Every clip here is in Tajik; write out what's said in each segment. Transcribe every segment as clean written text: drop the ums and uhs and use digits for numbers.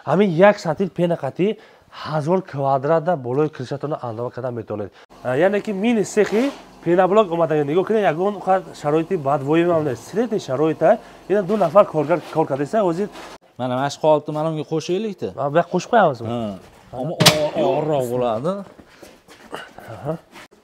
Ҳамин як сатил пена қатӣ 1000 квадрата болои крышатона андова кардан метавонед. Яъне ки мини сехи пеноблок омада, нигоҳ кунед, ягон шароити бадвоим нест, средний шароита. Ина ду нафар коргар кор кардаиста ҳозир. Mana shu qolipni mana unga qo'shaylikda. Bu yoqqa qo'shib qo'yamizmi? Ha. Ammo og'irroq bo'ladi.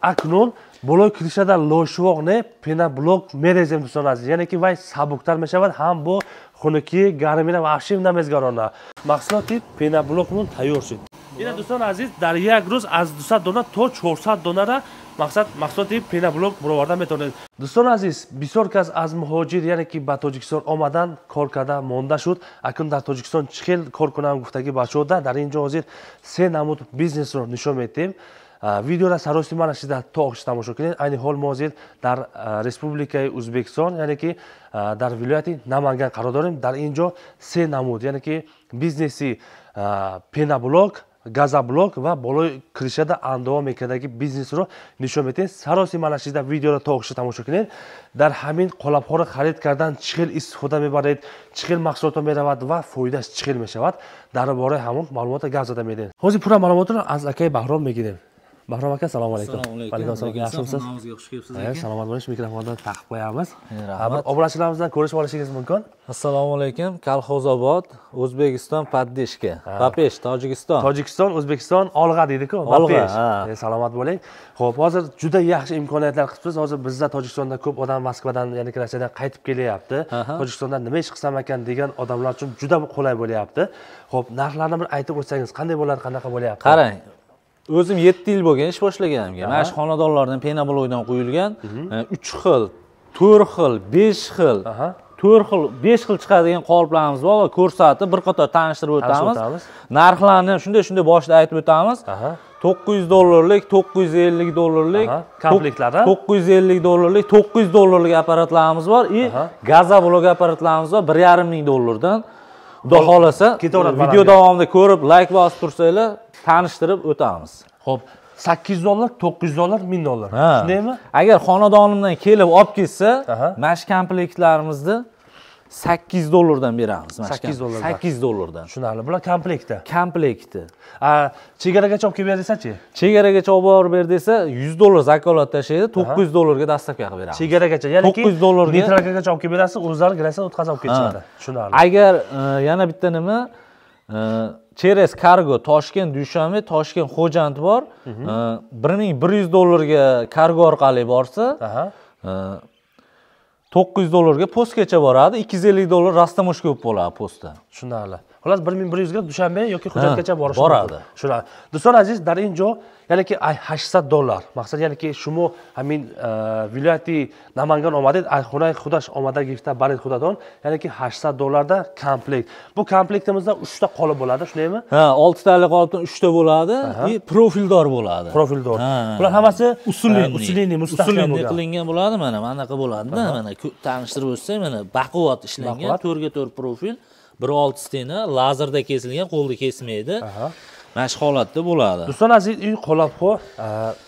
Акнун болои крышада лошувоқ не, пеноблок мерезем, дӯстон азиз, яъне ки вай сабуктар мешавад, ҳам бо хунукӣ гармира ваҳшим намезгаронад. Маҳсулоти пеноблокмон тайёр шуд. Ина, дӯстон азиз, дар як рӯз аз 200 дона то 400 донара мақсад маҳсулоти пеноблок бароварда метавонед. Дӯстон азиз, бисёр кас аз муҳоҷир, яъне ки ба Тоҷикистон омадан, кор карда монда шуд. Акнун дар Тоҷикистон чӣ хел кор кунам гуфтагӣ бачаҳода, дар ин ҷо ҳозир се намуд бизнесро нишон медиҳем. Видеора саросима нашида то охир тамошо кунед. Айни ҳол мо ҳозир дар Республикаи Ӯзбекистон, яъне ки дар вилояти Наманган қарор дорем. Дар ин ҷо се намуд, яъне ки бизнеси пеноблок, газоблок ва болои крышада андова мекардаги бизнесро нишон медиҳем. Саросима нашида видеоро то охир тамошо кунед. Дар ҳамин қолабҳоро харид кардан чӣ хел истифода мебаред, чӣ хел маҳсулотро меравад ва фоидааш чӣ хел мешавад, дар бораи ҳамон маълумотро гап зада медиҳем. Ҳозир пурра маълумотро аз акаи Баҳром мегирем. Баҳром ака, салому алайкум. Assalomu alaykum. Yaxshimisiz? Xonamizga xush kelibsiz, aka. Salomat bo'lish. Mikrofondan taqib qo'yamiz. Rahmat. Obunachilarimizdan ko'rishib olishingiz mumkin. Assalomu alaykum. Kolxozobod, O'zbekiston поддержка. Papesh, Tojikiston. Tojikiston, O'zbekiston olg'a deydi-ku. Olg'a. Salomat bo'ling. Xo'p, hozir juda yaxshi imkoniyatlar qilibsiz. Hozir bizda Tojikistonda ko'p odam Moskvadan, ya'ni Rossiyadan qaytib kelyapti. Tojikistonda nima ish qilsam ekan degan odamlar uchun juda qulay bo'lyapti. Xo'p, narxlarni bir aytib o'tsangiz, qanday bo'ladi, qanaqa bo'lyapti? Qarang, o'zim 7 yil bo'lgan ish boshlaganimga. Mana shu xonadonlardan penoblokdan quyilgan 3 xil, 4 xil, 5 xil, 4 xil, 5 xil chiqadigan qoliplarimiz bor va ko'rsatib bir qator tanishtirib o'tamiz. Narxlarni ham shunday boshida aytib o'tamiz. 900 dollarlik, 950 dollarlik komplektlar, 950 dollarlik, 900 dollarlik apparatlarimiz bor и gazoblok apparatlarimiz bor 1,5 ming dollardan. Xudo xolasa, video davomida ko'rib, like bosib tursanglar, tanishtirib o'tamiz. Xo'p, 800 dollar, 900 dollar, 1000 dollar. Shundaymi? Agar xonadonimdan kelib olib kelsa, mana shu komplektlarimizni 800 dollardan beramiz. 800 dollardan. 800 dollardan. Tushunarli. Bular komplekti. Komplekti. Chegaragacha olib kelib ber desa-chi? Chegaragacha olib borib ber desa, 100 dollar zakolat tashlaydi, 900 dollarga доставка qilib beramiz. Chegaragacha, ya'niki 900 dollarga neytralkagacha olib kelib berasiz, o'zlari границаdan o'tkazib olib ketishadi. Tushunarli. Agar yana bitta nima, через kargo Toshkent Dushanbe, Toshkent Xo'jand bor. 1100 dollarga kargo orqali borsa, 900 dollarga postgacha boradi, 250 dollar растаможка bo'lib bo'ladi postda. Tushunarli. Xullas, 1100 ga Dushanbe yoki Xo'jandgacha borish boradi. Tushunarli. Do'stlar aziz, dar ин ҷо, яъне ки 800 доллар. Мақсад, яъне ки шумо ҳамин вилояти Наманган омадед, ай хонаи худаш омада гирифта баред худатон, яъне ки 800 долларда комплект. Bu komplektimizda 3 ta qolip bo'ladi, shundaymi? Ha, 6 tali qolipdan 3 ta bo'ladi и profildor bo'ladi. Profildor. Bular hammasi Усиленный. Усиленный, mustahkam Усиленный bo'lgan. Qilingan bo'ladi, mana anaqa bo'ladi-da, mana tanishtirib o'tsak, mana baquvvat ishlangan, Baquvvat. 4 ga 4 profil, 1.6 стена, lazerda kesilgan, qo'lda kesmaydi. Mana shu holatda bo'ladi. Do'stlar aziz, uy qolipho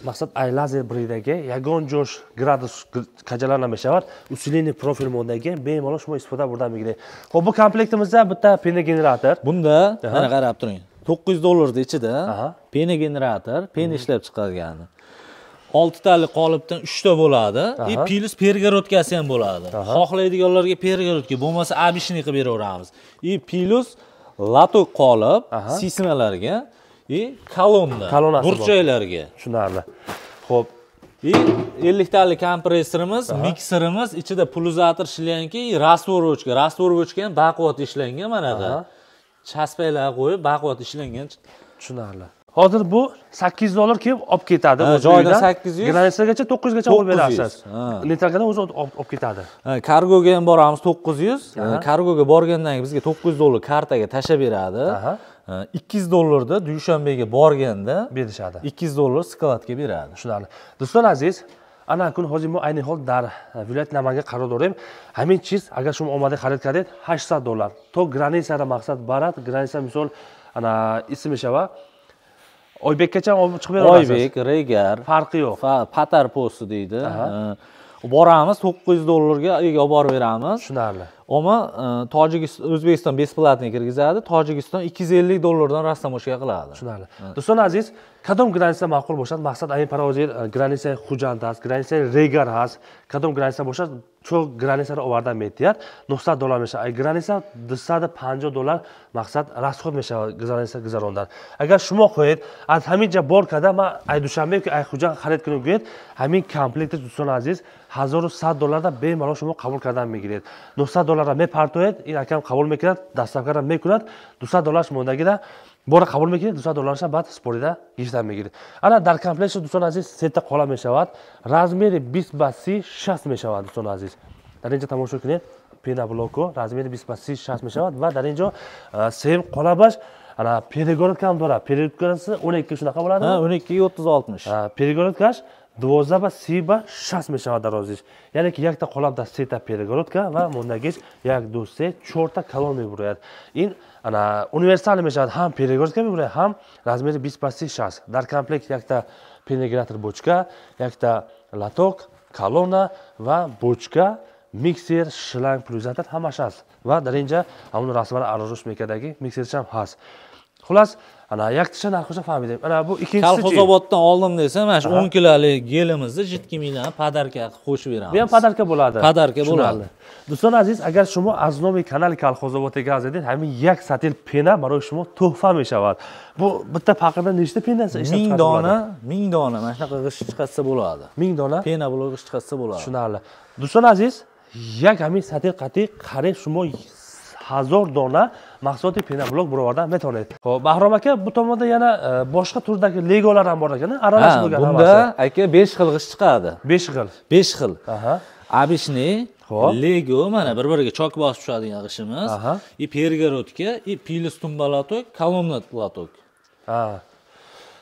maqsad ay lazer bridagi ягон ҷош градус kajalar намешавад. Усиленный profil mondagi bemalol шумо истифода бурда мегиред. Xo'p, bu komplektimizda bitta пена generator. Bunda mana qarab turing. 900 dollarni ichida пена generator, пена ishlab chiqargani. 6 tali qolipdan 3 ta bo'ladi и плюс перегородкasi ham bo'ladi. Xohlaydiganlarga перегородка, bo'lmasa обычный qilib beraveramiz. И плюс лоток qolip sismalarga и kolonna Kolonnasi bor. Burchaklarga. Tushunarli. Xo'p, И 50 tali kompressorimiz, mikserimiz, ichida pulsator ishlangan, раствор бочка, раствор бочка ham baquvvat ishlangan manaqa. Chaspaklar qo'yib baquvvat ishlangan. Tushunarli. Hozir bu 800 dollar kelib olib ketadi. Ha, o'zi joyidan uydan. 800. Границagacha 900 gacha olib 900, berasiz. Ha. Neytralkadan o'zi olib ketadi. Ha, kargoga ham boramiz 900. Kargoga borgandan keyin bizga 900 dollar kartaga tashlab beradi. Ha, 200 dollarda Dushanbega borganda Berishadi. 200 dollar skladga beradi. Tushunarli. Do'stlar aziz, ana kun hozir мо айни ҳол дар вилояти Наманган қарор дорем. Ҳамин чиз агар шумо омада харид кардед, 800 доллар то границара мақсад барад. Граница, мисол, ана исм мешава, Ойбеккача olib chiqib bera olasiz. Oybek, Regar, Farqi yo'q. Patar posti deydi. Boramiz 900 dollarga uyga olib borib beramiz. Tushunarli. Ammo Tojikiston, O'zbekiston бесплатный kirgizadi, Tojikiston 250 dollardan растаможка qiladi. Tushunarli. Do'stlar aziz, кадом граница ma'qul бошад, мақсад айн паровозир граница и Хуҷанд аст, граница и Регар ҳаст, кадом граница бошад, чо граница ро оварда метиҳад, 900 доллар мешавад. Ай граница 250 доллар мақсад расход мешавад граница гузарондан. Агар шумо хоҳед аз ҳамин ҷа бор карда, ман ай Душанбе ки ай Хуҷанд харид кунем гӯед, ҳамин комплект дӯстони азиз 1100 долларда бемалол шумо қабул кардан мегиред. 900 долларра мепартоед, ин акам қабул мекунад, доставка ра мекунад, 200 долларш мондагида бора қабул мекунед, 200 долларша баъд спорида гирифта мегиред. Ана дар комплект дӯстони азиз сета қола мешавад, размер и 20 ба 30 60 мешавад. Дӯстони азиз, дар инҷо тамошо кунед, пеноблоко размер и 20 ба 30 60 мешавад ва дар инҷо сеюм қолабаш ана перегородка ҳам дорад. Перегородка си 12 shunaqa bo'ladi. Ha, 12 30 60. Перегородка ш 12 ба 30 ба 60 мешавад дарозиш. Яъне ки якта қолабда сета перегородка ва мондагиш 1 2 3 4 та колон мебурояд. Ин ана универсал мешавад, ҳам перегородка мебурояд, ҳам размер и 20 ба 30 60. Дар комплект якта пеногенератор бочка, якта лоток, колонна ва бочка, миксер, шланг, пульверизатор ҳамаш ҳаст. Ва дар инҷа ҳамон расмара арозуш мекардаги миксершам ҳаст. Xullas, ana yaktasha narxini fahmidем. Ana bu ikkinchisi. Kolxozoboddan oldim desa, mana shu 10 kilolik gelimizni жидкий мыло ni подарка qilib qo'shib beramiz. Bu ham подарка bo'ladi. Подарка bo'ladi. Дӯстони азиз, агар шумо аз номи канали Колхозобод гап задед, ҳамин як сатил пена барои шумо туҳфа мешавад. Bu bitta paqirda nechta пена ishlab 1000 dona, 1000 dona mana shunaqa g'isht chiqarsa bo'ladi. 1000 dona пеноблок g'isht chiqarsa bo'ladi. Tushunarli. Do'stlar aziz, як ҳамин сатил қатӣ қариб шумо 1000 dona mahsuloti пеноблок burovardan metavonед. Xo'p, Bahrom aka, bu tomonda yana boshqa turdagi legolar ham bor ekan, aralash bo'lgan hammasi. Bunda aka 5 xil g'isht chiqadi. 5 xil. 5 xil. Обычный Lego mana bir-biriga chok bosib tushadigan g'ishimiz. И перегородка, и плюс тумба лоток, kolonna лоток. Ha.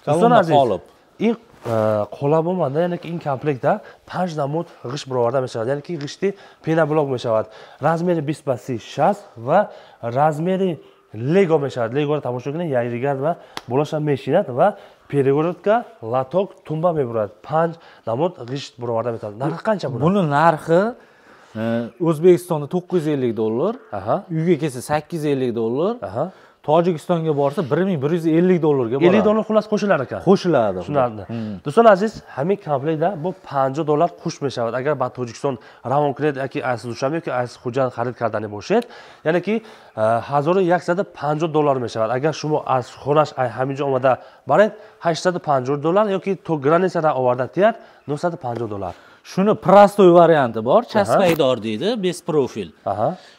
Kolonna qolib. In qo'lab bo'lmanda, ya'ni in komplektda 5 namud g'isht birovarda mешавад, ya'ni ki g'ishti пеноблок mешавад. Размер и 20 ба 30 60 va размер и Lego mешавад. Legoni tomosha qiling, yayrigan va bo'lasham meshinat va перегородка, лоток, тумба mebурад. 5 namud g'isht birovarda mешавад. Narxi qancha buni? Buni narxi O'zbekistonda 950 dollar, uyga kelsa 850 dollar. Tojikistonga borsa 1150 dollarga boradi. 50 dollar xullas qo'shilar ekan. Qo'shiladi. Tushunarli. Do'stlar aziz, hamma komplektda bu 50 dollar qo'sh mешавад. Agar ba Tojikiston ravon qiladi yoki аз Dushanbe yoki аз Хуҷанд xarid kardani boshед, ya'ni ki 1150 dollar mешавад. Agar шумо аз хонаsh ҳамин ҷо омада баред, 850 dollar yoki то граница ra оварда тияд 950 dollar. Shuni простой varianti bor, chaspaydor deydi, без profil.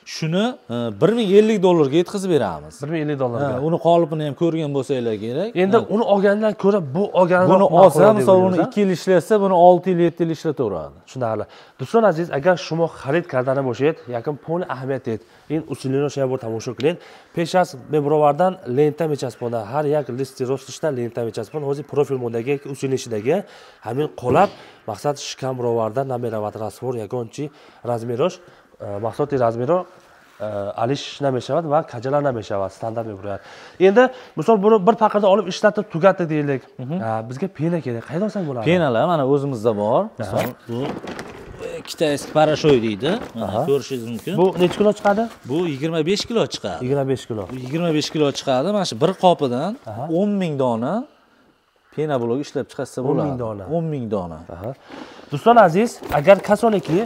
Shuni 1050 dollarga yetkazib beramiz. 1050 dollarga. Uni qolipini ham ko'rgan bo'lsanglar kerak. Endi uni olgandan ko'ra bu olganroq. Buni olsa, misol uni 2 yil ishlatsa, buni 6 yil, 7 yil ishlataveradi. Tushunarli. Do'stlar aziz, agar шумо xarid kardani bo'shед, yaqin полный ahamiyat et. In usulini o'sha bu tomosha qiling. Peshas mebrovardan lenta mechaspona, har як listi rostishda lenta mechaspon, hozir profil mondagi usulini hamin qolab maqsad shikam birovardan nameravat rasvor yagonchi размер osh mahsuloti размер o alish namешавад va kajalar namешавад, standart mebroyadi. Endi misol buni bir paqirda olib ishlatib tugatdi deylik. Bizga пена kerak. Qayerdan olsak bo'ladi? Пена lar mana o'zimizda bor. Misol bu китайский порошок deydi. Mana ko'rishingiz mumkin. Bu necha kilo chiqadi? Bu 25 kilo chiqadi. 25 kilo. Bu 25 kilo chiqadi. Mana shu bir qopidan 10 ming dona пеноблок ishlab chiqarsa bo'ladi. 10 ming dona. 10 ming dona. Do'stlar aziz, agar kasoniki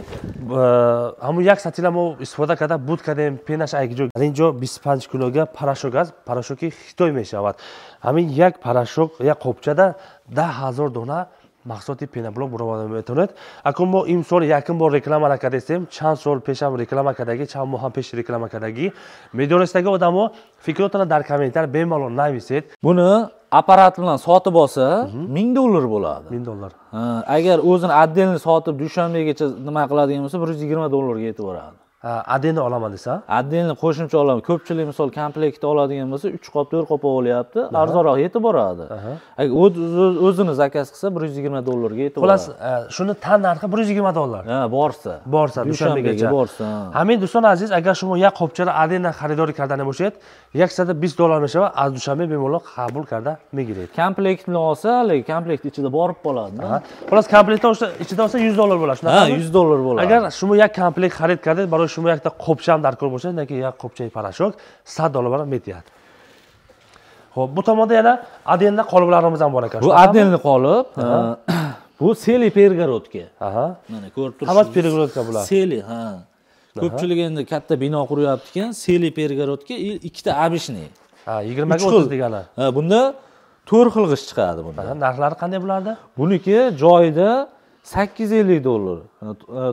hamu як сатила мо истифода карда буд кардем пенаш айгиҷо. Дар инҷо 25 килога порошок аст, порошок и Хитой мешавад. Ҳамин як порошок, як қопчада 10000 дона маҳсулоти пеноблок буроварда метавонед. Акун мо имсол якум бор реклама накардастем, чанд сол пешам реклама кардагӣ, чанд моҳ ҳам пеш реклама кардагӣ. Медонистаги одамо фикротонро дар комментар бемалол нависед. Buni apparat bilan sotib olsa 1000 dollar bo'ladi. 1000 dollar. Agar o'zini отдельно sotib Dushanbegacha nima qiladigan bo'lsa 120 dollarga yetib boradi. Отдельно olaman desa? Отдельно qo'shimcha olaman. Ko'pchilik misol komplektni oladigan bo'lsa, 3 qop, 4 qop olyapti, arzonroq yetib boradi. Agar o'zini zakaz qilsa $120 ga yetib boradi. Xullas, shuni tan narxi $120. Ha, borsa. Borsa, Dushanbegacha borsa. Ҳамин дӯстон азиз, агар шумо як қопчаро отдельно харидорӣ кардани бошед, $120 мешавад, аз Душанбе бемалол қабул карда мегиред. Komplektni olsa, haligi komplekt ichida borib qoladi. Xullas, komplektni ichida olsa $100 bo'ladi, shunaqami? Ha, $100 bo'ladi. Agar шумо як комплект харид кардед, барои шумо якта қопча ҳам даркор бошад, яки як қопчаи порошок $100 метиҳад. Xo'p, bu tomonda yana отдельно qoliplarimiz ham bor ekan. Bu отдельно qolip, bu целый перегородка. Mana ko'rib turibsiz. Hammasi перегородка bular. Целый, ha. Ko'pchilik endi katta bino quryapti ekan, целый перегородка, ikkita обычный. Ha, 20 ga 30 degani. Ha, bunda 4 xil g'isht chiqadi bunda. Narxlari qanday bularda? Buniki joyida $850.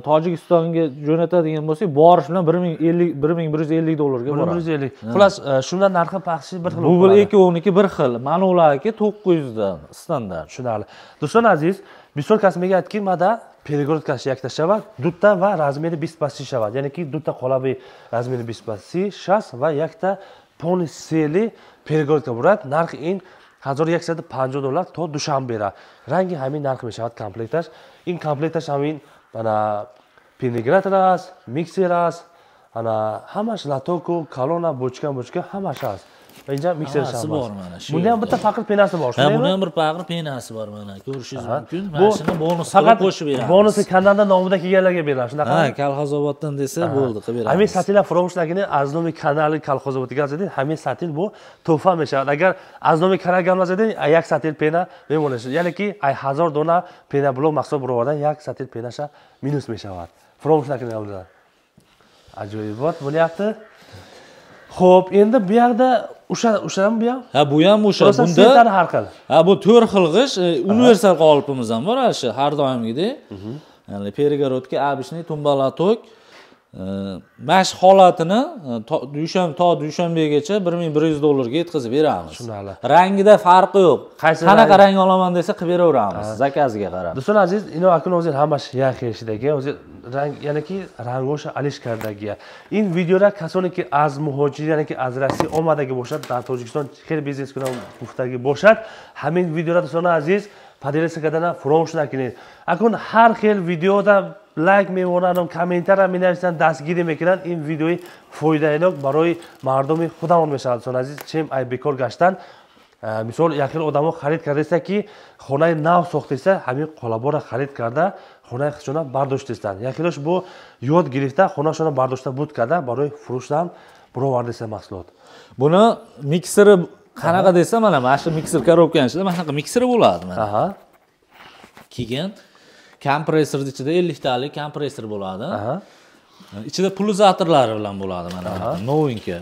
Tojikistonga jo'natadigan bo'lsak, borish bilan $1150 ga boradi. 1150. Xullas, shundan narxi paxshi bir xil bo'ladi. Bu bir 2.12 bir xil. Mana ularniki 900 dan standart. Tushunarli. Do'stlar aziz, bisor кас мегӯяд ки мада перегородка ш якта шавад, дута ва размери 20 ба 30 шавад. Яъне ки дута қолаби размери 20 ба 30, 60 ва якта полный целый перегородка бурад. Нархи ин $1150 то Душанбера. Ранги ҳамин нарх мешавад комплекташ. Ин комплекташ ҳамин ана пеногенератор аст, миксер аст, ана ҳамаш лоток у, колонна, бочка, бочка ҳамаш аст. Va inja mikser Hammasi ham bor mana shu. Bunda ham bitta faqat пена si bor, Ha, shundaymi? buni ham bir pag'ir пена si bor mana. Ko'rishingiz mumkin. Bu Mana shuni bonus qilib faqat qo'shib beramiz. Bonusi kanalda nomida kelganlarga beriladi, shunaqa? Ha, Kolxozoboddan desa bo'ldi, qilib beramiz. Ҳамин сатила фуромӯшнагини аз номи канали Колхозобод гап задед, ҳамин сатил бу туҳфа мешавад. Агар аз номи канал гап назадед, як сатил пена мемонад. Яъне ки ай 1000 дона пена блок маҳсулот баровардан, як сатил пена ша минус мешавад. Фуромӯш накунед abdulla. Ajoyibot bo'lyapti. Xo'p, endi bu yoqda o'sha o'shami bu ham? Ha, bu ham o'sha. Bunda Bunda har xil. Ha, bu 4 xil g'isht, universal qolipimiz ham bor, ana shu har doimgidek. Ya'ni перегородка, обычный тумба лоток. Mana shu holatini to dushanbegacha $1100 ga yetkazib beramiz. Tushunarli. Rangida farqi yo'q. Qaysi Qanaqa rang? rang olaman desa qilib beraveramiz, zakazga qarab. Do'stlar aziz, ino akun hozir hammasi yaxshidagi, hozir rang, ya'niki rangosha alish kardagi. Ин видеора касоне ки аз муҳоҷир, яъне ки аз Россия омадаги бошад, дар Тоҷикистон хеле бизнес кунам гуфтаги бошад, ҳамин видеора дӯстони азиз поделиться кардана фуромӯш накунед. Акун ҳар хел видеода лайк мемонанд, комментара менависанд, дастгирӣ мекунанд. Ин видеои фоидаинок барои мардуми худамон мешавад, дӯстони азиз, чем ай бекор гаштан. Мисол, як хел одамо харид кардаиста ки хонаи нав сохтаиста, ҳамин қолаборо харид карда хонаи худшона бардоштаистанд. Як хелош бо ёд гирифта хонашона бардошта буд карда барои фурӯшам буровардаиста маҳсулот. Buni mikseri qanaqa desa, mana shu mikser коробка ni ichida mana shunaqa mikseri bo'ladi mana. Keyin kompressorning ichida 50 talik kompressor bo'ladi. Ichida pulsatorlari bilan bo'ladi mana. Новенький.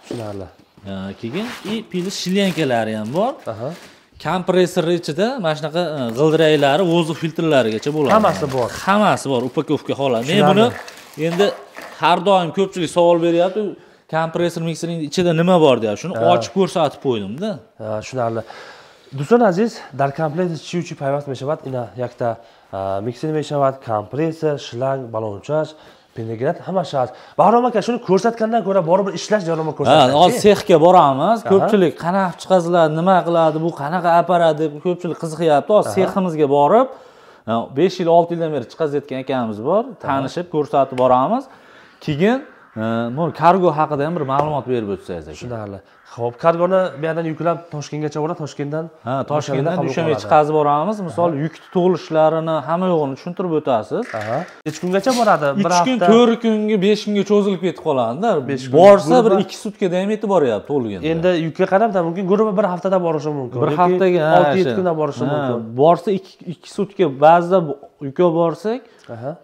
Tushunarli. Keyin и плюс шланга lari ham bor. Kompressorning ichida mana shunaqa g'ildiraklari, воздух filtrlarigacha bo'ladi. Hammasi bor. Hammasi bor, упаковка holat. Men buni endi har doim ko'pchilik savol beryapti, kompressor mikserning ichida nima bor deyapti. Shuni ochib ko'rsatib qo'ydim-da. Ha, tushunarli. Do'stlar aziz, дар комплект чӣ чӣ пайваст мешавад? Ина якта миксер мешавад, kompressor, shlang, balonchash, пеногенератор hammasi hast. Bahrom aka, shuni ko'rsatgandan ko'ra borib ishlash jarayonini Ha, ko'rsatsak. Hozir sexga boramiz. Ko'pchilik qanaqa chiqaziladi, nima qiladi, bu qanaqa apparat deb ko'pchilik qiziqyapti. Hozir seximizga borib, 5 yil, 6 yildan beri chiqazayotgan akamiz bor, tanishib ko'rsatib boramiz. Keyin bu kargo haqida ham bir ma'lumot berib o'tsangiz aka. Tushunarli. Xo'p, kargoni bu yerdan yuklab Toshkentgacha boradi, Toshkentdan Ha, Toshkentdan qabul Dushanbe qiladi. Chiqazib boramiz. Misol, yukni to'lishlarini, hamma yo'g'ini tushuntirib o'tasiz. Necha kungacha boradi? Bir 3 kun, hafta. 4 kunga, 5 kunga cho'zilib ketib qoladi-da. 5 kun. Borsa bir Guruhda- 2 sutkada ham yetib boryapti to'lganda. Endi yukka qarab ham mumkin, guruhi bir haftada borishi mumkin. Bir yoki haftaga, ha, 6-7 o'sha. kunda borishi Ha, mumkin. borsa 2 sutka, ba'zida yuk olib borsak,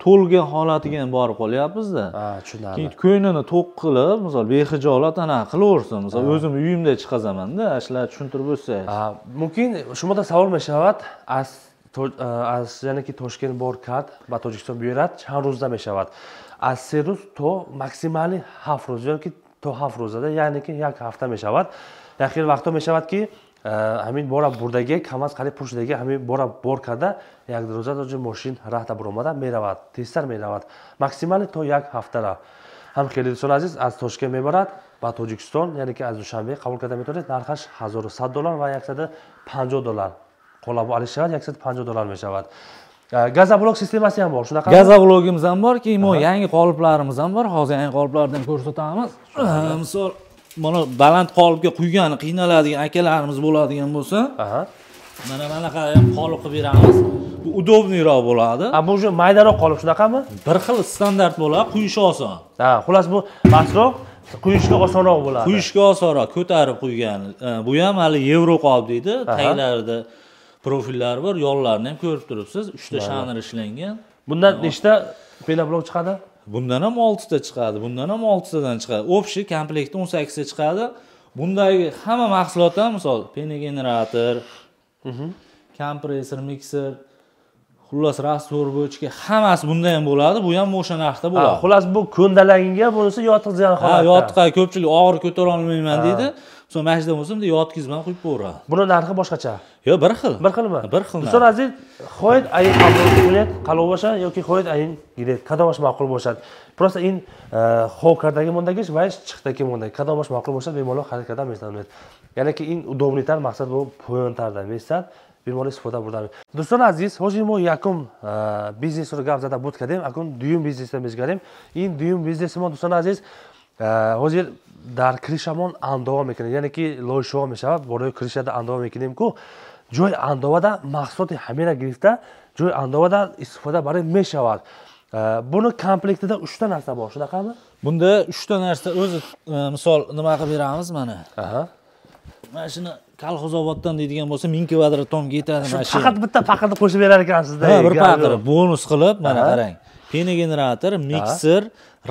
to'lgan holatiga ham borib qolyapmiz-da. Ha, tushunarli. Keyin ko'nglini to'q qilib, misol, bexijolat ana qilaversin. Misol, o'zim uyimda chiqazaman-da, shularni tushuntirib o'tsangiz. Ha, mumkin shumada savol мешавад аз аз яъне ки Toshkent бор кард ба Тоҷикистон биёрад чанд рӯзда мешавад? Аз 3 рӯз то максимали 7 рӯз ёки то 7 рӯзада, яъне ки як ҳафта мешавад. Як хел вақтҳо мешавад ки ҳамин бора бурдаги КамАЗ қариб пур шудаги, ҳамин бора бор карда, як рӯза доҷи мошин раҳта буромада меравад, тезтар меравад, максимально то як ҳафтара. Ҳам хеле, дӯстони азиз, аз Тошкент мебарад ба Тоҷикистон, яъне ки аз Душанбе қабул карда метавонед. Нархаш 1100 доллар ва 150 доллар қолаб али шавад, 150 доллар мешавад. Газоблок системasi ham bor, shunaqa. Газоблогimiz ham bor, keyin bu yangi qoliplarimiz ham bor. Hozir yangi qoliplarni ham ko'rsatamiz. Misol, mana baland qolipga quygani qiynaladigan akalarimiz bo'ladigan bo'lsa, mana bunaqa ham qolip qilib beramiz. Bu удобный roq bo'ladi. Ha, bu уже maydaroq qolip, shunaqami? Bir xil standart bo'ladi, quyish oson. Ha, xullas, bu pastroq, quyishga osonroq bo'ladi. Quyishga osonroq, ko'tarib quygan. Bu ham hali yevro qolip deydi. Taglarida profillari bor, yonlarini ham ko'rib turibsiz. 3 ta shanir ishlangan. Bundan nechta пеноблок chiqadi? Bundan ham 6 ta chiqadi, bundan ham 6 tadan chiqadi. Общий komplektda 18 ta chiqadi. Bundagi hamma mahsulotlar, misol, пеногенератор, kompressor, mikser, xullas, раствор бочка, hammasi bunda ham bo'ladi. Bu ham o'sha narxda bo'ladi. Xullas, bu ko'ndalangiga, bunisi yotqizgan holatda. Yotiqqa ko'pchilik og'ir ko'tara olmayman deydi. So'ng mana shundan bo'lsa, bunday yotqizib ham quyib qo'yaveradi. Buni narxi boshqacha. Yo'q, bir xil. Bir xilmi? Bir xil. Do'stlar aziz, хоҳед ай qabul кунед, қалов боша yoki хоҳед айн гиред, кадомаш маъқул бошад. Просто ин хоб кардаги мондагиш ва чиқтаги мондаги, кадомаш маъқул бошад, бемалол харид карда метавонед. Яъне ки ин удобный тар, мақсад бо поёнтарда меистад, бемалол истифода бурда. Дӯстони азиз, ҳозир мо якум бизнесро гап зада буд кардем, акнун дуюм бизнесро мезгарем. Ин дуюм бизнеси мо, дӯстони азиз, ҳозир дар крыша мон андова мекунем, яъне ки лойшоҳо мешавад, болои крыша да андова мекунем ку, ҷои андовада маҳсулоти ҳамера гирифта, ҷои андовада истифода барои мешавад. Buni komplektida uchta narsa bor, shunaqami? Bunda 3 ta narsa o'zi, misol, nima qilib beramiz mana. Mana shuni Kolxozoboddan deydigan bo'lsa, 1000 kvadrat tomga yetadi mana shu. Faqat bitta paqirni qo'shib berar ekansizda. Ha, bir paqir bonus qilib, mana qarang. Пеногенератор, mikser,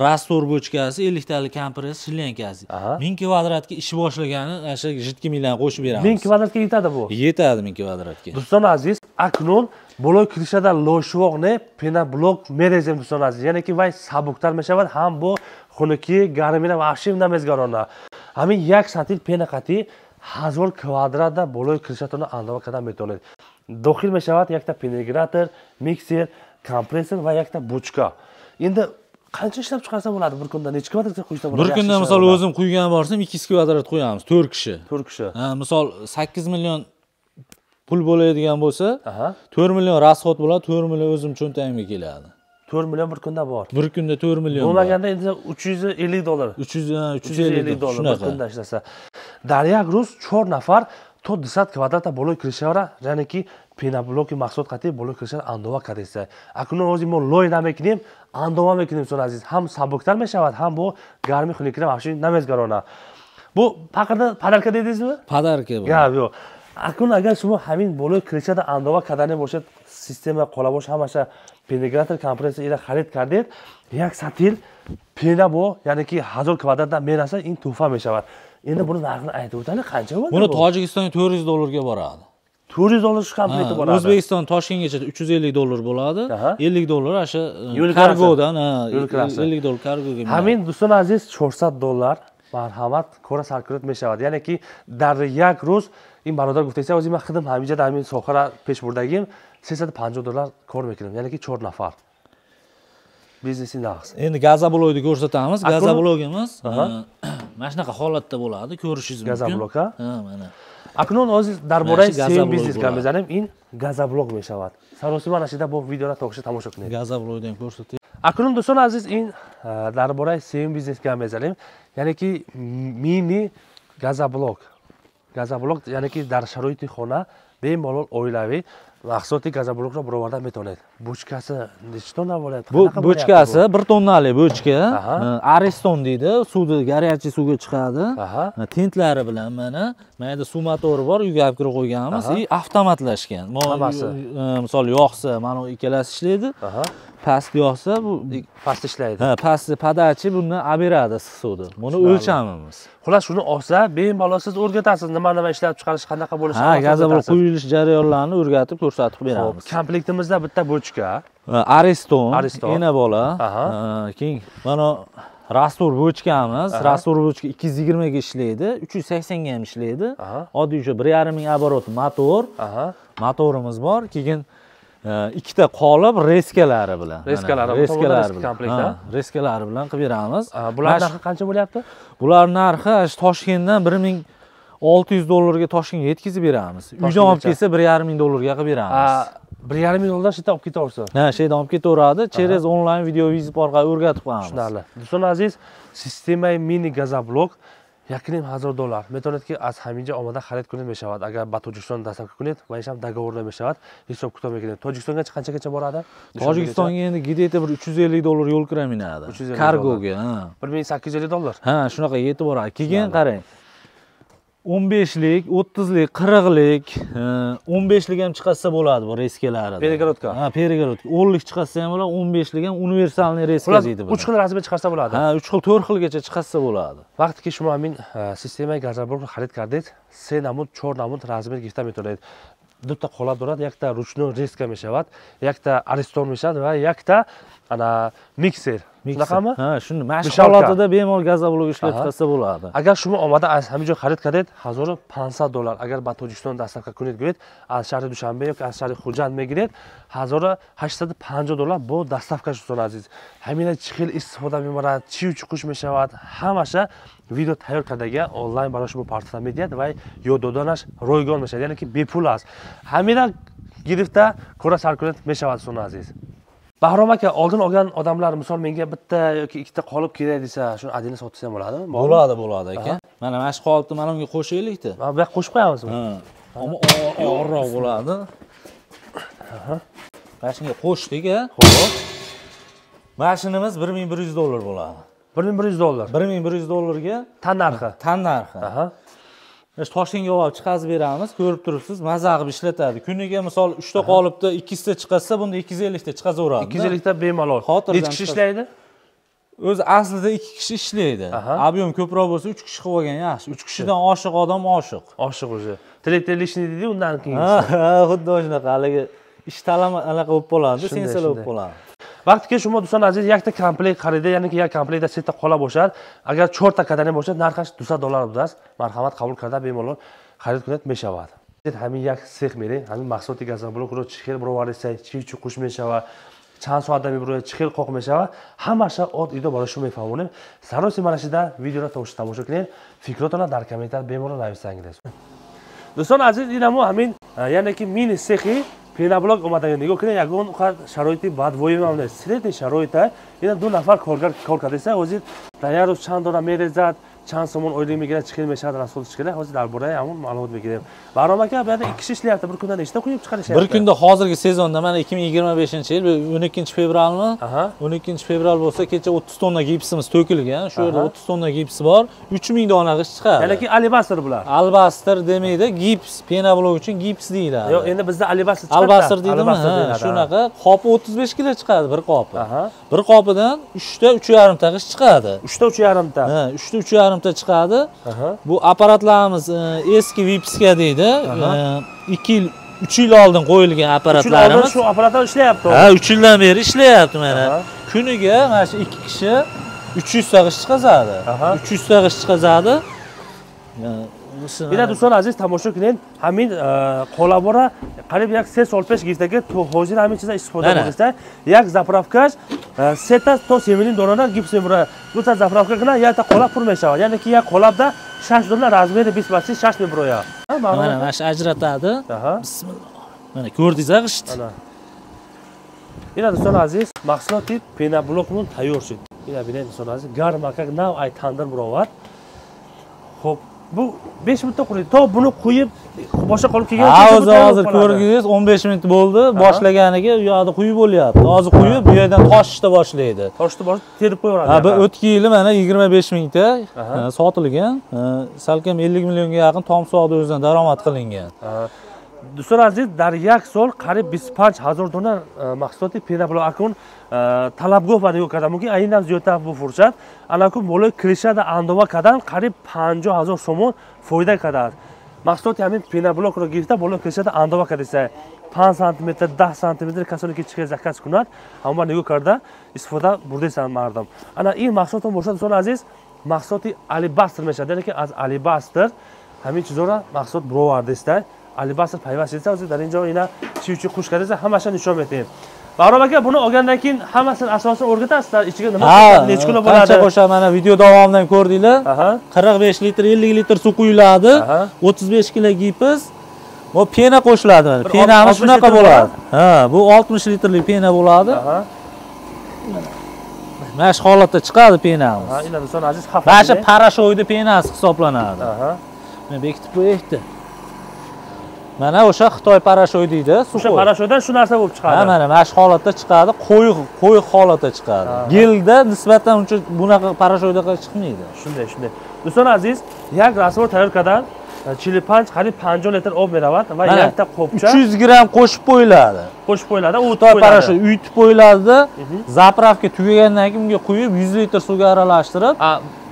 раствор бочка si, 50 talik kompressor, shlenkasi. 1000 kvadratga ish boshlagani ana shu жидкий larni qo'shib beramiz. 1000 kvadratga yetadi bu. Yetadi 1000 kvadratga. Do'stlar aziz, aknun болои крыша да лойшувоқ не, пеноблок мерезем, дӯстон азиз, яъне ки вай сабуктар мешавад, ҳам бо хунукӣ, гармира вообще намезгарона. Ҳамин як сатил пена қатӣ 1000 квадрата болои крыша тона андова карда метавонед. Дохил мешавад якта пеногенератор, миксер, компрессор ва якта бочка. Endi qancha ishlab chiqarsa bo'ladi bir kunda, necha kvadratga quysa bo'ladi? Bir kunda, misol, o'zim quygan borsam, 200 kvadrat qo'yamiz, 4 kishi. 4 kishi. Ha, misol, 8 million pul bo'ladigan bo'lsa, 4 million расход bo'ladi, 4 million o'zim cho'ntagimga keladi. 4 million bir kunda bor. Bir kunda 4 million. Bo'lmaganda endi 350 dollar. 300, ha, 350 dollar bir kunda ishlasa. Дар як рӯз 4 нафар то 200 квадрата болои крыша ра, яъне ки пеноблоки маҳсулот қатӣ болои крыша ра андова кардеста. Акнун ҳозир мо лой намекунем, андова мекунем, дӯстони азиз. Ҳам сабуктар мешавад, ҳам бо гарми хунукира вообще намезгарона. Бу пақирда подарка дедingizmi? Подарка bu. Gap yo'q. Акнун агар шумо ҳамин болои крыша да андова кардане бошед, система қолабош ҳамаша пеногенератор, компрессор ира харид кардед, як сатил пена бо, яъне ки 1000 квадратда мерасад, ин туҳфа мешавад. Endi buni narxini aytib o'taylik, qancha bo'ldi? Buni Tojikistonga 400 dollarga boradi. 400 dollar shu komplekti boradi. O'zbekiston Toshkentgacha 350 dollar bo'ladi. 50 dollar o'sha kargodan, ha, 50 dollar kargoga. Ҳамин, дӯстони азиз, 400 доллар марҳамат, кора саркунат мешавад. Яъне ки дар як рӯз ин бародар гуфтааст, ҳозир ман худам ҳаминҷа дар ҳамин соҳара пеш бурдагим, 350 доллар кор мекунам, яъне ки 4 нафар. Бизнеси нақс. Endi gazoblokni ko'rsatamiz. Gazoblokimiz mana shunaqa holatda bo'ladi, ko'rishingiz mumkin. Gazoblok, ha? Ha, mana. Акнун ҳозир дар бораи сеюм бизнес гап мезанем, ин газоблок мешавад. Саросима нашида бо видеора то охир тамошо кунед. Газоблокni ham ko'rsatay. Акнун, дӯстони азиз, ин дар бораи сеюм бизнес гап мезанем, яъне ки мини газоблок. Газоблок, яъне ки дар шароити хона бемалол оилавӣ маҳсулоти газоблокро бароварда метавонед. Бочка si nechi tonna bo'lyapti? Bu бочка si 1 tonnalik бочка, Ariston deydi, suvni горячий suvga chiqadi. Tentlari bilan mana, mana yerda suv motori bor, uyga olib kirib qo'yganmiz и avtomatlashgan. Hammasi. Misol, yoqsa, mana bu ikkalasi ishlaydi. Past yoqsa, bu past ishlaydi. Ha, past подача bundan olib beradi issiq suvni. Buni o'lchamimiz. Xullas, shuni olsa, bemalol siz o'rgatasiz, nima nima ishlab chiqarish, qanaqa bo'lishi. Ha, gazoblok quyilish jarayonlarini o'rgatib, ko'rsatib beramiz. Xo'p, komplektimizda bitta бочка. Ariston, ena bola. Keyin mana Раствор bochkamiz, раствор bochka 220 ga ishlaydi, 380 ga ham ishlaydi. Oddiy o'sha 1,5 ming оборот motor. Motorimiz bor. Keyin ikkita qolib reskalari bilan. Reskalari bilan. Reskalari bilan qilib beramiz. Bular narxi qancha bo'lyapti? Bular narxi Toshkentdan 1600 dollarga Toshkentga yetkazib beramiz. Uydan olib kelsa 1,5 ming dollarga qilib beramiz. 1,5 ming dollardan shu yerdan olib ketaversa. Ha, shu yerdan olib ketaveradi. Через onlayn video vizit orqali o'rgatib qo'yamiz. Tushunarli. Do'stlar aziz, sistema mini gazoblok 1,5 dollar. Метавонед аз ҳаминҷа омада харид кунед мешавад. Агар ба Тоҷикистон доставка кунед, ва ишам договорда мешавад, ҳисоб китоб мекунед. Тоҷикистонга qanchagacha boradi? Tojikistonga endi где-то bir 350 dollar yo'l kira minadi. Kargoga, ha. 1850 dollar. Ha, shunaqa yetib boradi. Keyin qarang. 15lik, 30lik, 40lik, 15lik ham chiqarsa bo'ladi bu reskalari. Перегородка. Ha, перегородка. 10lik chiqarsa ham bo'ladi, 15lik ham универсальный reska deydi bu. 3 xil razmer chiqarsa bo'ladi. Ha, 3 xil, 4 xilgacha chiqarsa bo'ladi. Vaqtiki шумо ҳамин системаи газоблокро харид кардед, 3 намуд, 4 намуд размер гирифта метавонед. Дута қолаб дорад, якта ручной резка мешавад, якта аристон мешавад ва якта ана миксер. Shunaqami? Ha, shuni mana shu holatida bemalol gazoblok ishlab chiqarsa bo'ladi. Agar шумо омада аз ҳамин ҷо харид кардед, 1500 доллар. Агар ба Тоҷикистон доставка кунед, гӯед, аз шаҳри Душанбе ёки аз шаҳри Хуҷанд мегиред, 1850 доллар бо доставка дӯстони азиз. Ҳамина чӣ хел истифода мебарад, чӣ чуқуш мешавад, ҳамаша видео тайёр кардага онлайн барои шумо партофта медиҳад ва ёд доданаш ройгон мешавад, яъне ки бепул аст. Ҳамина гирифта кора сар кунед мешавад дӯстони азиз. Bahrom aka, oldin olgan odamlar misol menga bitta yoki ikkita qolib kerak desa, shuni adini sotsa ham bo'ladimi? Bo'ladi, bo'ladi aka. Mana mana shu qolipni mana unga qo'shaylik-da. Mana bu yoqqa qo'shib qo'yamizmi? Ha. Ammo og'irroq bo'ladi. Mana shunga qo'shdik, a. Xo'p. Mana shunimiz 1100 dollar bo'ladi. 1100 dollar. 1100 dollarga tan narxi. Tan narxi. Toshkentga olib chiqazib beramiz, ko'rib turibsiz, maza qilib ishlatadi. Kuniga misol 3 ta qolibdi, 200 ta chiqazsa, bunda 250 ta chiqazaveradi. 250 ta bemalol. Necha kishi ishlaydi? O'zi aslida 2 kishi ishlaydi. Объем ko'proq bo'lsa 3 kishi qilib olgan yaxshi. 3 kishidan oshiq odam oshiq. Oshiq o'zi. Tretий лишний deydi, undan keyin. Ha, xuddi shunaqa haligi ish talama anaqa bo'lib qoladi, sensala bo'lib qoladi. Vaqtiki шумо дӯстон азиз якта комплект харида, яъне ки як комплектда сета qola бошад, агар 4 та кадани бошад, нархаш 200 доллар будааст. Марҳамат қабул карда бемалол харид кунед мешавад. Ҳамин як сех мерем, ҳамин маҳсулоти газоблокро чӣ хел бароварисай, чӣ чуқуш мешавад, чанд соата мебарояд, чӣ хел қоқ мешавад, ҳамаша од идо барои шумо мефаҳмонем. Сароси марашида видеоро тамошо кунед, фикротонро дар комментар бемалол нависангед. Дӯстон азиз, инамо ҳамин, яъне ки мини сехи пеноблок омада нигоҳ кунед, ягон шароити бадвоим ҳам нест, средний шароита. Ина ду нафар коргар кор кардаиста, ҳозир дар як рӯз чанд дона мерезад, чанд сомон ойлик мегирад, чӣ хел мешавад, расход чӣ хел, ҳозир дар бораи ҳамон маълумот мегирем. Bahrom aka, bu yerda 2 kishi ishlayapti, bir kunda nechta quyib chiqarishyapti? Bir kunda hozirgi sezonda mana 2025-yil 12 fevralmi? 12 fevral bo'lsa, kecha 30 tonna gipsimiz to'kilgan. Shu yerda 30 tonna gips bor, 3000 dona g'isht chiqadi. Ya'niki алебастр bular. Алебастр demaydi, gips, пеноблок uchun gips deyiladi. Yo'q, endi bizda алебастр chiqadi. Алебастр deydimi? Ha, shunaqa. Qopi 35 kilo chiqadi bir qopi. Bir qopidan 3 ta 3,5 ta g'isht chiqadi. 3 ta 3,5 ta. Ha, 3 ta 3,5 ta chiqadi. Bu apparatlarimiz eski Vipska deydi. 2 yil, 3 yil oldin qo'yilgan apparatlarimiz. Shu apparatlar ishlayapti. Ha, 3 yildan beri ishlayapti mana. Kuniga mana shu 2 kishi 300 ta g'isht chiqazadi. 300 ta g'isht chiqazadi. Ина дӯстон азиз тамошо кунед, ҳамин қолабора қариб як 3 сол пеш гирифтаги, то ҳозир ҳамин чиза истифода бурдаста. Як заправкаш 3 то 3,5 донада гипс мебурад. Дута заправка кунад, якта қолаб пур мешавад. Яъне ки як қолабда 6 дона размери 20 ба 30 6 мебурояд. Mana mana shu ajratadi. Bismillah. Mana ko'rdingiz g'isht. Ина дӯстон азиз, маҳсулоти пеноблокмон тайёр шуд. Ина бинед дӯстон азиз, гармакак нав ай тандир буровард. Хуб, bu 5 minutda quriydi. To buni quyib boshqa qolib kelgan. Hozir ko'rdingiz, 15 minut bo'ldi boshlaganiga, u yoqda quyib bo'lyapti. Hozir quyib bu yerdan toshishni boshlaydi. Toshni boshib terib qo'yaveradi. Ha, bu o'tgan yili mana 25 mingta sotilgan. Salkam 50 millionga yaqin tom savdo o'zidan daromad qilingan. Дӯстон азиз, дар як сол қариб 25 ҳазор дона маҳсулоти пеноблок акун талабгоҳ ба нигоҳ карда мумкин, айнам зиёдтар буфурӯшад. Анакун болои крышада андова кардан қариб 50 ҳазор сомон фоида кардааст. Маҳсулоти ҳамин пеноблокро гирифта болои крышада андова кардеса 5 сантиметр, 10 сантиметр касоне ки чӣ заказ кунад, ҳамон нигоҳ карда истифода бурдесанд мардум. Ана ин маҳсулотон бошад, дӯстони азиз, маҳсулоти алебастр мешавад, яъне ки аз алебастр ҳамин чизоро маҳсулот буровардеста, алебастр пайваст шуда. Дар ин ҷо ина чӣ чӣ хуш кардеса, ҳамаша нишон медиҳем. Баҳром ака, буни olgandan keyin hammasini asosini o'rgatasizlar, ichiga nima necha kilo bo'ladi? Qancha qo'shadi, mana video davomidan ko'rdinglar. 45 litr, 50 litr suv quyiladi, 35 kilo gips, bu pena qo'shiladi mana. Penamiz shunaqa bo'ladi. Ha, bu 60 litrlik pena bo'ladi. Mana shu holatda chiqadi penamiz. Ha, ina do'stlar aziz, xavf. Mana shu parashoyni penasi hisoblanadi. Mana bekitib qo'yaydi. Mana o'sha Xitoy parashoy deydi, o'sha parashoydan shu narsa bo'lib chiqadi. Ha, mana shu holatda chiqadi, qo'yiq holatda chiqadi. Gelda nisbatan uncha bunaqa parashoydaqa chiqmaydi. Shunday, shunday. Do'stlar aziz, як rasvor tayyor qilgan 45 qariyb 50 litr ob beradi va yakta qopcha 300 gramm qo'shib qo'yiladi. Qo'shib qo'yiladi, u Xitoy parashoy uyutib qo'yiladi. Zapravka tugagandan keyin unga quyib 100 litr suvga aralashtirib,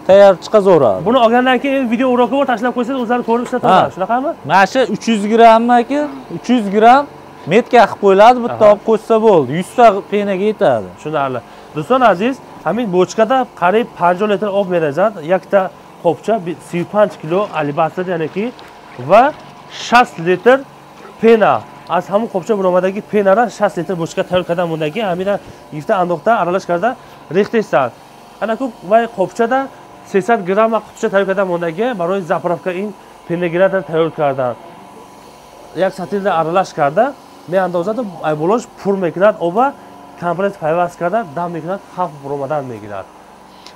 tayyor chiqaveradi. Buni olgandan keyin video uroki bor, tashlab qo'ysangiz o'zlari ko'rib ishlataveradi, shunaqami? Mana shu 300 grammaki, 300 gramm metka qilib qo'yiladi, bitta olib qo'shsa bo'ldi. 100 ta penaga yetadi. Tushunarli. Do'stlar aziz, ҳамин бочкада қариб 50 литр об мерезад, якта қопча 35 кило алебастр, яъне ки ва 60 литр пена. Аз ҳамон қопча буромадаги пенара 60 литр бочка тайёр карда мондаги, ҳамина гирифта андохта аралаш карда рехтесад. Ана ку вай қопчада 300 грамм қутча тайёр карда мондаги барои заправка ин пеногенератор тайёр кардан. Як сатилда аралаш карда меандозаду айболош пур мекунад оба, компресс пайваст карда дам мекунад, xavf буромадан мегирад.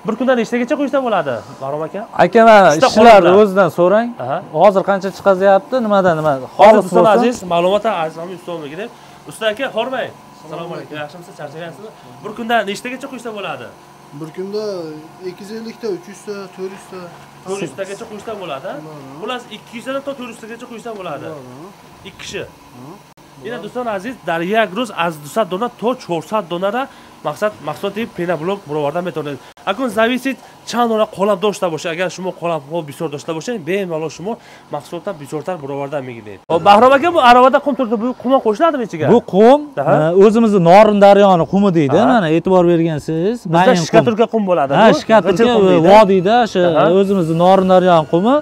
Bir kunda nechtagacha qo'ysa bo'ladi, Bahrom aka? Aka, mana ishchilarni o'zidan so'rang. Hozir qancha chiqazyapti, nimadan nima? Hozir do'stlar aziz, ma'lumot azizami ustomga kelib. Usta aka, hormang. Assalomu alaykum. Yaxshimisiz, charchagansizmi? Bir kunda nechtagacha qo'ysa bo'ladi? Bir kunda 250 ta, 300 ta, 400 ta. 400 tagacha qo'ysa bo'ladi. Xullas 200 dan to 400 tagacha qo'ysa bo'ladi. 2 kishi. Ина дӯстон азиз, дар як рӯз аз 200 дона то 400 донара мақсад маҳсулоти пеноблок бароварда метавонед. Акун зависит чанд дона қолаб дошта бошед. Агар шумо қолабҳо бисёр дошта бошед, бемалол шумо маҳсулотро бисёртар бароварда мегиред. Баҳром aka, bu aravada qum turibdi, bu qum qo'shiladimi ichiga? Bu qum o'zimizni Norin daryoni qumi deydi. Mana e'tibor bergansiz, bizda shkaturka qum bo'ladi. Ha, shkaturka vodiyda o'sha o'zimizni Norin daryoni qumi.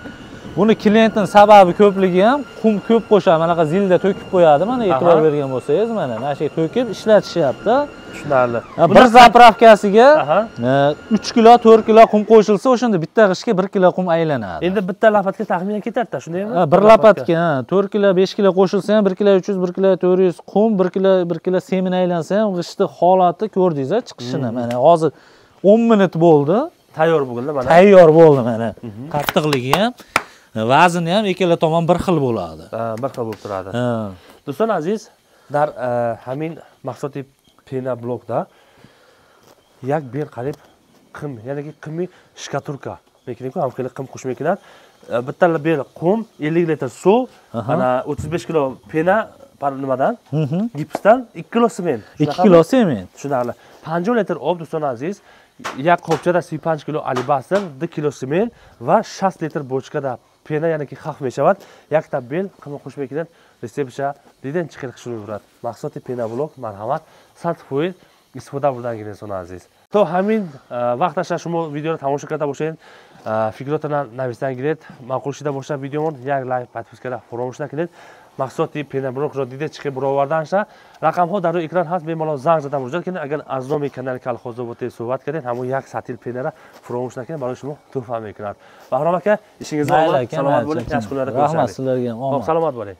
Buni klientning sababi ko'pligi ham qum ko'p qo'shadi, manaqa zilda to'kib qo'yadi. Mana e'tibor bergan bo'lsangiz, mana shu to'kib ishlatishyapti. Tushunarli. Bir zapravkasiga 3 kilo, 4 kilo qum qo'shilsa, o'shanda bitta g'ishtga 1 kilo qum aylanadi. Endi bitta lapatga taxminan ketadi-da, shundaymi? Bir lapatga 4 kilo, 5 kilo qo'shilsa ham 1 kilo 300, 1 kilo 400 qum, 1 kilo 1 kilo semin aylansa ham g'ishtning holati ko'rdingiz-a, chiqishini. Mana hozir 10 minut bo'ldi. Tayyor bo'ldi mana. Tayyor bo'ldi mana. Qattiqligi ham, vazni ham ikkala tomon bir xil bo'ladi. Bir xil bo'lib turadi. Do'stlar aziz, dar ҳамин маҳсулоти пеноблокда як бел qarib qim, ya'ni qimmi shkaturka mekinku, ham xili qim qo'shib mekinadi. Bitta bel qum, 50 litr suv, ana 35 kilo pena nimadan? Gipsdan 2 kilo sement. 2 kilo sement. Tushunarli. 50 litr ob do'stlar aziz, як qopchada 35 kilo alebastr, 2 kilo sement va 60 litr bochkada pena, ya'ni ki xavf mешавад. Якта бел қимма қӯш мекунад, рецептша дидан чӣ хел хушрӯй бурад. Маҳсулоти пеноблок марҳамат 100% истифода бурдан гиред, дӯстони азиз. То ҳамин вақташа шумо видеоро тамошо карда бошед, фикротонро нависан гиред. Маъқул шида бошад видеомон, як лайк, подпискара фаромӯш накунед. Маҳсулоти пеноблокро дида чӣ хел буроварданша, рақамҳо дар рӯи экран ҳаст, бемалол занг зада муроҷиат кунед. Агар аз номи канали Колхозобод суҳбат кардед, ҳамон як сатил пенара фаромӯш накунед, барои шумо туҳфа мекунад. Баҳром ака, ишingizga omad, саломат bo'ling, yaxshi kunlarda ko'rishamiz. Rahmat sizlarga ham, omad. Саломат bo'ling.